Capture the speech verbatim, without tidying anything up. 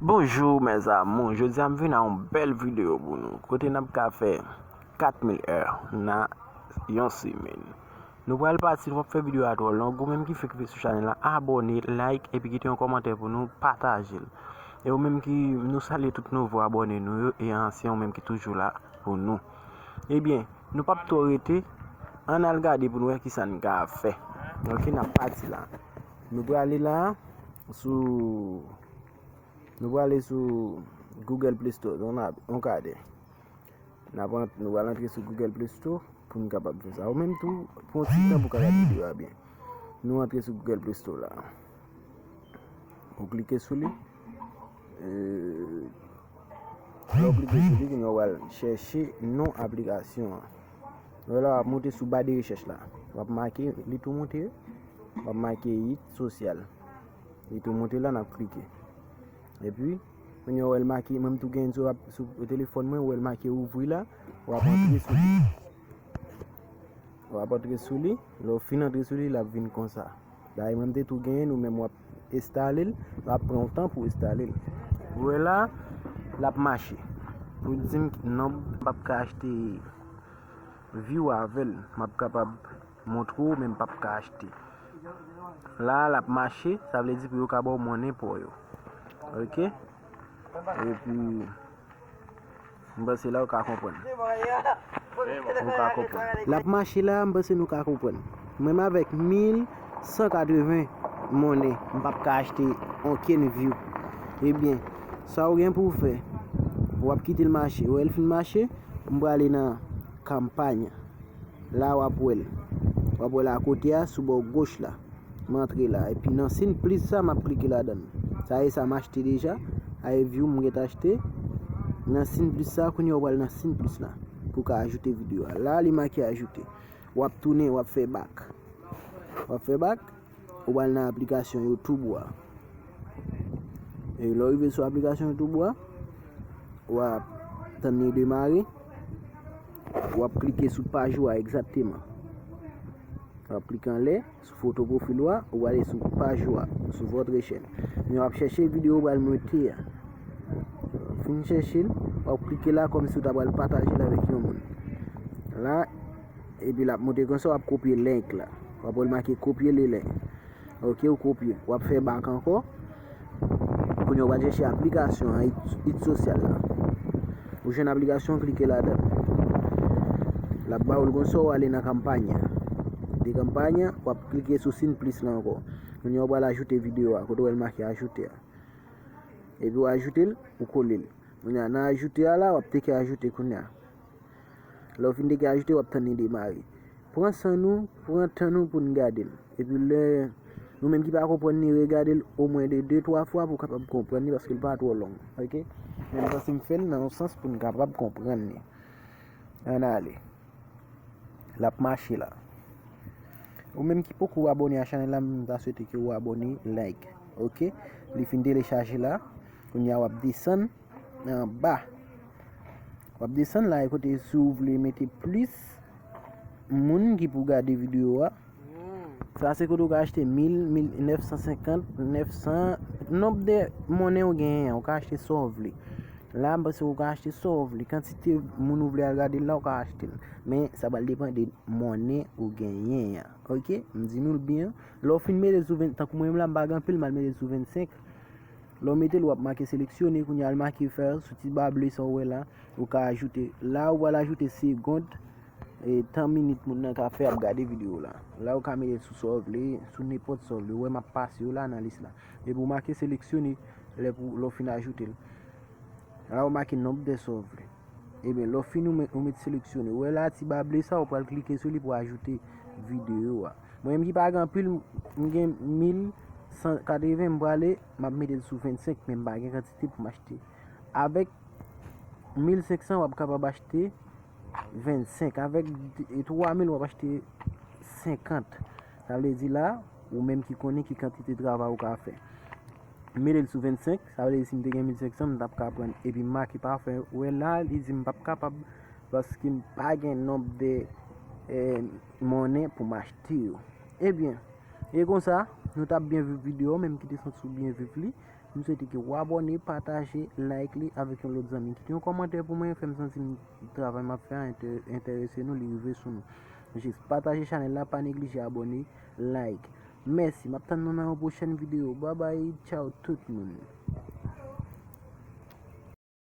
Bonjou mes amours, jodi a m vin a yon bèl videyo pou nou, kote n ap ka fè kat mil è nan yon semèn. Nou pral pati, nou p ap fè videyo a twò long, ou menm ki fèk vin sou chanèl la, abòne, like, epi kite yon kòmantè pou nou, pataje l. E ou menm ki, nou salye tout nouvo abòne nou yo, e ansyen ou menm ki toujou la pou nou. Ebyen, nou p ap twò rete, ann al gade pou nou wè kisa n ka fè. Ok, n ap pati la. Nou prale la, sou Nou prale sou Google Play Store, yon, yon kadè. N ap ant-, nou pral antre sou Google Play Store pou n kapab fè sa. Ou menm tou, pran ti tan pou w ka gade videyo a byen. Nou antre sou Google Play Store la. Ou klike sou li. E, lè w klike sou li, kounye a w al chèche non aplikasyon an. Wè la, w ap monte sou ba de rechèch la. W ap make, li tou monte, w ap make it sosyal. Li tou monte la, n ap klike. Epi, kounye a w wè l make, mwen m tou gen sou, sou telefòn mwen, w wè l make ouvri la, w ap antre sou li. W ap antre sou li, lè w fin antre sou li, l ap vin konsa. Dayè mwen m te tou genyen l, ou menm w ap enstale l, l ap pran yon tan pou enstale l. Ou wè la, l ap mache. Pou di m non, m p ap ka achte view avè l, m ap kapab montre w, men m p ap ka achte. La, l ap mache, sa vle di pou yo ka ba w monnen pa w yo. Ok? Epi, m panse la ou ka konprann. Ou ka konprann. L ap mache la, m panse nou ka konprann. Mwen m avèk mil san katreven monnen, m p ap ka achte onkenn view. Ebyen, sa w gen pou w fè, w ap kite l mache. Ou wè l fin mache, m prale nan kanpay. La w ap wè l. W ap wè l akote a, sou bò goch la. M antre la. Epi nan siy plis sa, m ap klike ladan l. Sa e sa m achte deja. A e view m gentan achte. Nan siy plis sa, kounye a w pral nan siy plis la. Pou w ka ajoute videyo a. La, li make ajoute. W ap tounen, w ap fè back. W ap fè back. Ou pral nan aplikasyon YouTube ou a. E lè w rive sou aplikasyon YouTube ou a, w ap tann li demare. W ap klike sou paj ou a egzakteman. W ap klike anlè, sou foto pwofil ou a, ou prale sou paj ou a, sou votre chaîne. Men w ap chèche videyo ou pral monte a. Fin chèche l, w ap klike la kòmsi w ta pral pataje l avèk yon moun. La, epi l ap monte konsa, w ap kopye link la. W ap wè l make copier le lien. Ok, ou kopye. W ap fè back ankò. Kounye a w pral chèche aplikasyon an, it, it sosyal la. Ou jwenn aplikasyon, klike ladan l. L ap ba w l konsa, w ale nan kanpay. De kanpay, w ap klike sou siy plis la ankò. Kounye a w pral ajoute videyo a, kote w wè l make ajoute a. Epi w ajoute l, ou kole l. Kounye a, nan ajoute a la, w ap teke ajoute kounye a. Lè w fin teke ajoute, w ap tann li demare. Pran san nou, pran tan nou pou n gade l. Epi lè nou menm ki pa konprann li, regade l omwen de de, twa fwa pou w kapab konprann li, paske l pa twò long. Ok? Men m panse m fè l nan yon sans pou n kapab konprann li. Ann ale. L ap mache la. Ou menm ki poko abòne a chanèl la, m ta swete ke w abòne, like. Ok? Li fin telechaje la. Kounye a w ap desann anba. W ap desann la, e kote si w vle mete plis moun ki pou gade videyo a. Sa se kote w ka achte mil, mil, nèf san senkant, nèf san, nonb de monnen ou genyen an, ou ka achte sa w vle. La, m panse ou ka achte sa w vle. Kantite moun ou vle al gade l la, ou ka achte l. Men, sa pral depann de monnen ou genyen an. Ok? M di nou l byen. Lè w fin mete l sou ven, tankou mwen menm la, m pa gen anpil, m al mete l sou vennsenk. Lè w mete l, w ap make seleksyone, kounye a l make fè, sou ti ba ble sa w wè la, ou ka ajoute. La, ou pral ajoute segond, e, tan minit moun nan ka fè ap gade videyo la. La, ou ka mete l sou sa w vle, sou nenpòt sa w vle. Ou wè m ap pase yo la nan lis la. Epi ou make seleksyone, lè pou, lè w fin ajoute l. La, ou make nonb de sa w vle. Ebyen, lè w fini, ou met, ou met seleksyone. Ou wè la, ti ba ble sa, ou pral klike sou li pou ajoute videyo a. Mwen menm ki pa gen anpil, m gen mil san katreven, m prale, m ap mete l sou vennsenk, men m pa gen kantite pou m achte. Avèk mil senk san, w ap kapab achte vennsenk. Avèk twa mil, w ap achte senkant. Sa vle di la, ou menm ki konnen ki kantite travay ou ka fè. M mete l sou vennsenk, sa vle di si m te gen mil senk san, m t ap ka pran epi m make pafè. Ou wè la, li di m p ap kapab, paske m pa gen nonb de, eh, monnen pou m achte yo. Ebyen, e konsa, nou t ap byen viv videyo, menm ki te santi w byen viv li, M swete ke w abòne, pataje, like li avèk yon lòt zanmi. Kite yon kòmantè pou mwen, fè m santi m travay m ap fè a enterese nou, li rive sou nou. Jis pataje chanèl la, pa neglije abòne, like. Mèsi, m ap tann nou nan yon pwochèn videyo. Babay, tchaw tout moun.